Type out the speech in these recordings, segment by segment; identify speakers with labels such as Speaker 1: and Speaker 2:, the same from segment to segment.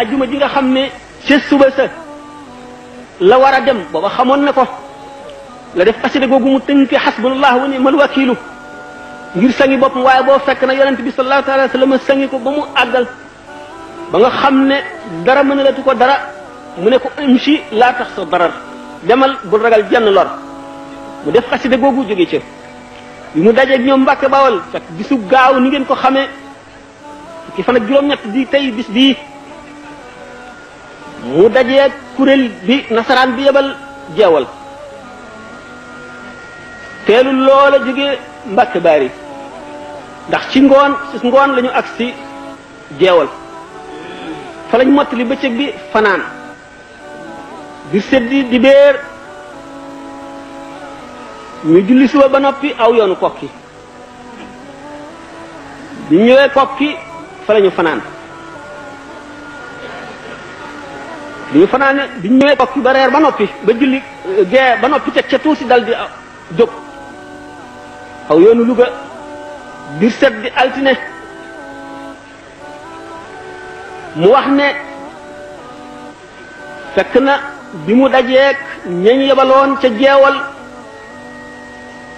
Speaker 1: ajjuma ji nga xam ne ca suba sa la war a dem booba xamoon na ko la def xasida googu mu tënke xasbunallah wa ni'mal wakiilu ngir sangi boppam waaye boo fekk na yonent bi sallallahu alayhi wa sallam sangi ko ba mu àggal ba nga xam ne dara mënalatu ko dara mu ne ko imshi laa tax sa darar demal bul ragal jenn lor mu def xasida googu jóge ca bi mu dajeeg ñoom Mbàkke Bawol fekk bisu gaaw ni ngeen ko xamee fukki fan ak juróom-ñett di tey bis bii mu dajeeg kuréel bi nasaraan bi yebal jeewal teelu loola jóge Mbàkke Baari ndax ci ngoon lañu agsi jeewal fa lañ mottali bëccëg bi fanaan di seddi di béer ñu julli suba ba noppi aw yoonu kokki bi ñëwee kokki fa lañu fanaan bi ñu fanaane bi ñu ñëwee kokki ba reer ba noppi ba julli gee ba noppi teg ca tuuti dal di jóg aw yoonu Luga di set di altine mu wax ne fekk na bi mu dajeek ñañ yebaloon ca jeewal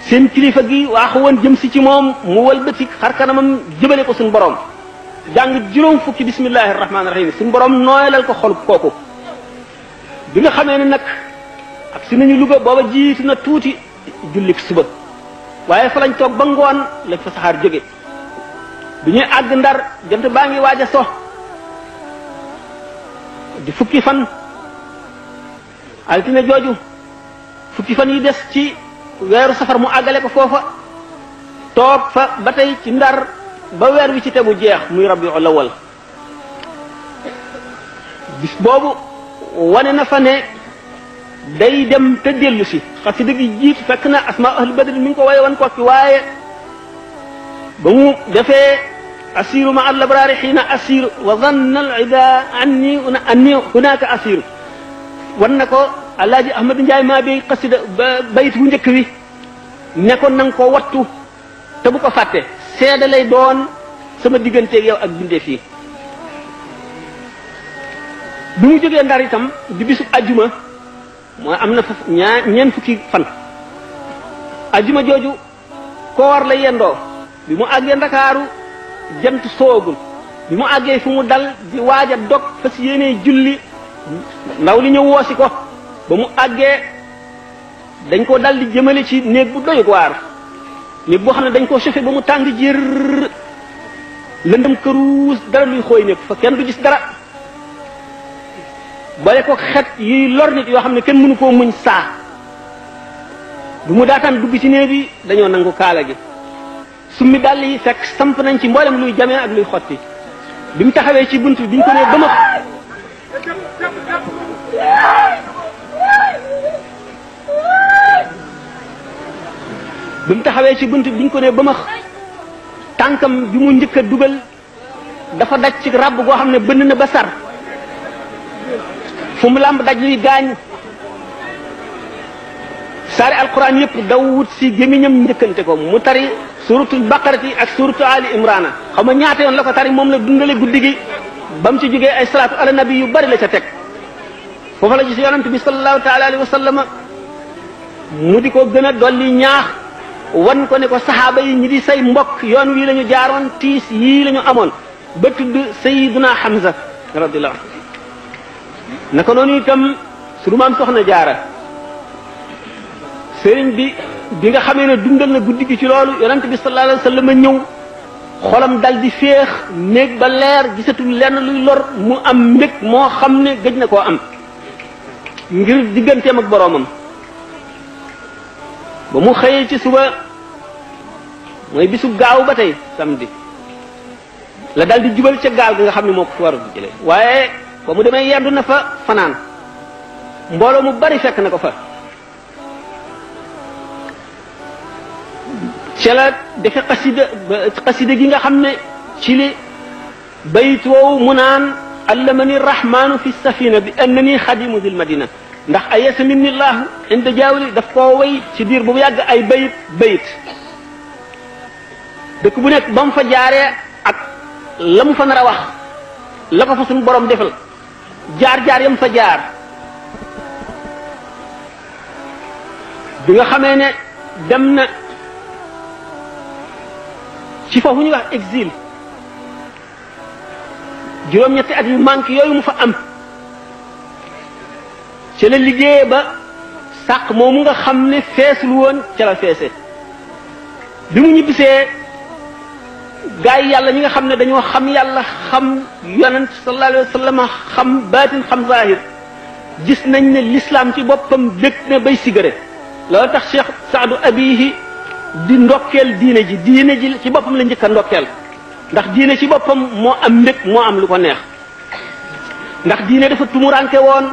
Speaker 1: seen kilifa gi waaxu woon jëm si ci moom mu wëlbati xar kanamam jëbale ko suñu borom jàng juróom fukki bismillahi rahmaani rahim suñu borom nooyalal ko xol kooku bi nga xamee ne nag ak si nañu Luga booba jiitu na tuuti jullik suba waaye fa lañ toog ba ngoon lañ fa saxaar jóge bi ñuy àgg Ndar jant baa ngi waaj a so di fukki fan altine jooju fukki fan yi des ci weeru safar mu àggale ko foofa toog fa ba tey ci Ndar ba weer wi ci tegu jeex muy Rabiul Awwal bis boobu wane na fa ne day dem te dellu si xasida gi jiitu fekk na asma ahli badri mi ngi ko waye wan kokki waaye ba mu defee asiru ma al abrari xiina asiru wa zanna al ida anni hunaka asiru wan na ko alaaji ahmad njaay maa bi xasida bayit bu njëkk wi ne ko nanga ko wattu te bu ko fàtte seede lay doon sama digganteeg yow ak bindee fii bi mu jógee Ndar itam di bisu ajjuma mooy am na fa ñeent fukki fan ajjuma jooju koor la yendoo bi mu àggee Ndakaaru jant soogul bi mu àggee fu mu dal di waaj a dog fas yéenee julli ndaw li ñëw woosi ko ba mu àggee dañ ko dal di jëmale ci néeg bu doy waar néeg boo xam ne dañ koo chauffé ba mu tàng jër lëndëm këruus dara luy xooy nekk fa kenn du gis dara boole ko xet yuy lor nit yoo xam ne kenn mënu koo muñ saa bu mu daataan dugg ci néeg bi dañoo nangu kaala gi summi dàll yi fekk samp nañ ci mboolem luy jamee ak luy xotti bi mu taxawee ci bunt bi ñu ko nee ba ma bi mu taxawee ci bunt bi ñu ko nee ba ma tànkam bi mu njëkk a dugal dafa daj ci ràbb goo xam ne bënn na ba sar fu mu làmb daj luy gaañ saari alquran yëpp daw wut si gémmiñam njëkkante ko mu tari suratul baqarati ak suratu ali imrana xam nga ñaata yoon la ko tari moom la dundale guddi gi ba mu ci jógee ay salaatu ala nabi yu bari la ca teg foofa la gis yonent bi sallallahu taala alayhi wa sallam mu di ko gën a dolli ñaax wan ko ne ko saxaaba yi ñi di say mbokk yoon wii la ñu jaaroon tiis yii la ñu amoon ba tudd sayiduna Hamza radiyallahu anhu naka noonu itam sunu maam soxna jaara sëriñ bi nga xamee ne dundal na guddi gi ci loolu yonent bi sallallahu alayhi wa sallam ñëw xolam dal di féex néeg ba leer gisatul lenn luy lor mu am mbég moo xam ne gëj na koo am ngir digganteem ak boroomam ba mu xëyee ci suba mooy bisu gaaw ba tey samedi la dal di jubal ca gaal gi nga xam ne moo ko fi war a jële waaye ba mu demee yendu na fa fanaan mbooloo mu bari fekk na ko fa ca la defe xasida gi nga xam ne ci li bayit woowu mu naan allamani rahmanu fi safina bi annani xadimu dil madina ndax ayesa minni llahu inda jaawli daf koo way ci diir bu yàgg ay bayit dëkk bu nekk ba mu fa jaaree ak la mu fa nar a wax la ko fa suñu borom defal jaar-jaar yam fa jaar bi nga xamee ne dem na ci foofu ñuy wax exil juróom-ñetti at yu manque yooyu mu fa am ci la liggéey ba sàq moomu nga xam ne feesul woon ca la feese bi mu ñibbisee gaa yi yàlla ñi nga xam ne dañoo xam yàlla xam yonent sallallahu alayhi wa sallam xam baatin xam zahir gis nañ ne l'islam ci boppam dëkk na bay sigare loolu tax Cheikh Saadu Abihi di ndokkeel diine ji ci boppam la njëkk a ndokkeel ndax diine ci boppam moo am mbég moo am lu ko neex ndax diine dafa tumuranke woon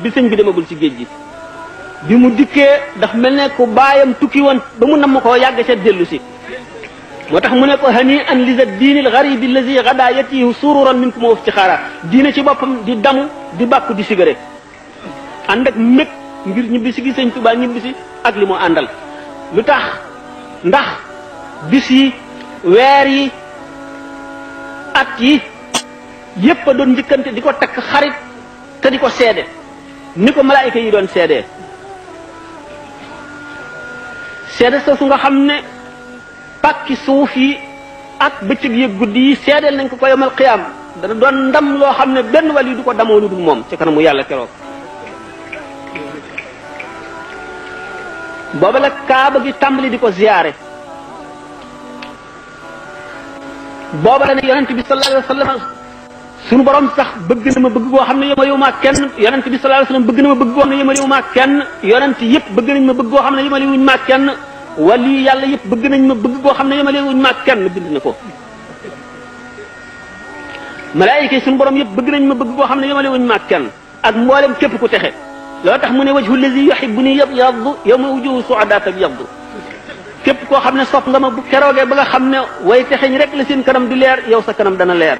Speaker 1: bi sëñ bi demagul ci géej gi bi mu dikkee daf mel ne ku baayam tukki woon ba mu namm koo yàgg ca dellu si moo tax mu ne ko hani an lisa diinil garibi allazi gada yatihu sururan minkum wa iftixaara diine ci boppam di damu di bàkku di sigare ànd ak mbég ngir ñibbisi gi sëñ Tuubaa ñibbisi ak li mu àndal lu tax ndax bis yi weer yi at yi yépp a doon njëkkante di ko takk xarit te di ko seede ni ko malaayika yi doon seedee seede soosu nga xam ne pàkki suuf yi ak bëccëg yi guddi yi seedeel nañ ko ko yomal xiyaam dana doon ndam loo xam ne benn wàll yi du ko damoo lu dul moom ci kanamu yàlla keroog booba la kaaba gi tàmbali di ko ziyaare booba la ne yonent bi sallallahu alayhi wa sallam sunu borom sax bëgg na ma bëgg goo xam ne yemalewu ma kenn yonent bi sallallahu alayhi wa sallam bëgg na ma bëgg goo xam ne yemalewu ma kenn yonent yëpp bëgg nañ ma bëgg goo xam ne yemalewuñ ma kenn wali yàlla yëpp bëgg nañ ma bëgg goo xam ne yemalewuñ ma kenn bind na ko malaayika yi sunu borom yëpp bëgg nañ ma bëgg goo xam ne yemalewuñ ma kenn ak mboolem képp ku texe loo tax mu ne wajhu allazi yuhibbuni yabyaddu yawma wujuhu su'adaa tabyaddu képp koo xam ne sopp nga ma bu keroogee ba nga xam ne way texeñ rek la seen kanam di leer yow sa kanam dana leer